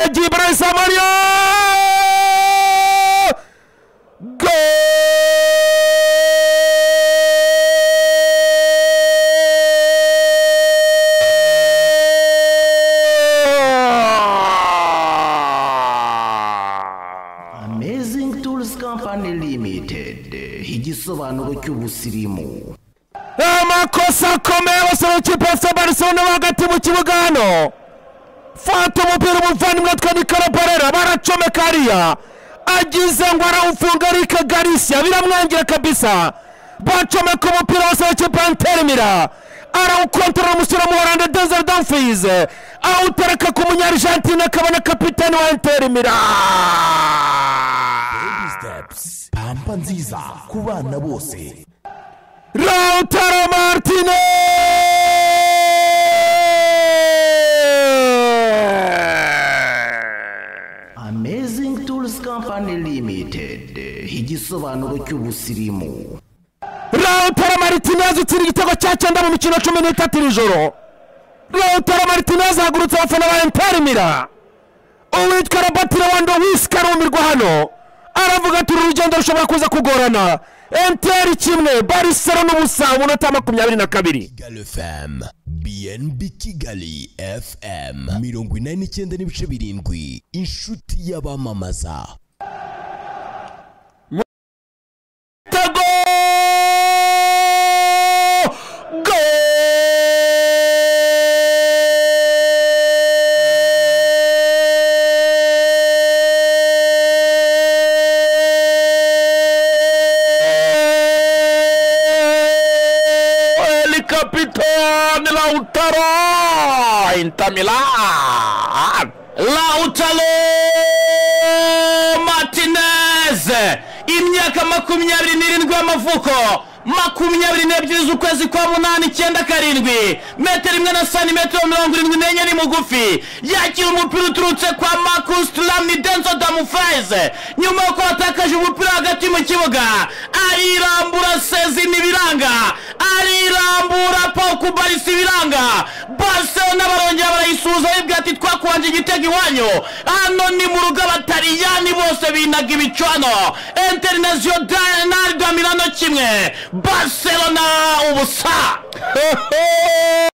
Gibran Samaria! Goal! Amazing Tools Company Limited, igisobanuro cy'ubusirimu. Amakosa akomeye abasore b'ikipe ya FC Barcelona hagati mu kibuga hano. Fata umupira umuvandimwe twa Nicola Barella baracomeka hariya, agize ngo arawufunga Eric Garcia biramwangira kabisa. Bacomeka umupira abasore b'ikipe ya Inter Milan, arawukontorora umusore w'umuholande Denzel Dumfries, awutereka ku munyargentine akaba na kapitani wa Inter Milan. Baby Steps, pampa nziza ku bana bose. Lautaro Martinez! Amazing Tools Company Limited, igisobanuro cy'ubusirimu. Lautaro Martinez utsinda igitego cya 9 mu mikino 13 iri joro. Lautaro Martinez ahagurutse abafana ba Inter Milan. Uwitwa Robert Lewandowski arumirwa hano, aravuga ati uru rugendo rushobora kuza kugorana. Inter 1 Barcelona 0, umunota 22. Kigali FM, BNB Kigali FM 89.7, inshuti y'abamamaza. El Capitán Lautaro, Inter Milan. Lautaro Martinez, imyaka 27 y'amavuko, 22 z'ukwezi kwa 8 97, metero 1 na santimetero 74 ni mugufi. Yakira umupira uturutse kwa Marcus Thuram ni Denzel Dumfries, nyuma yuko atakaje umupira hagati mu kibuga, arirambura Sezini biranga, arirambura Pau Kubarisi biranga. Barcelona barongera barayisuhuza bibwira ati twakwanje igitego iwanyu, hano ni mu rugo abataliyani bose binaga ibicwano. Internazionale da Milano 1, Barcelona 0.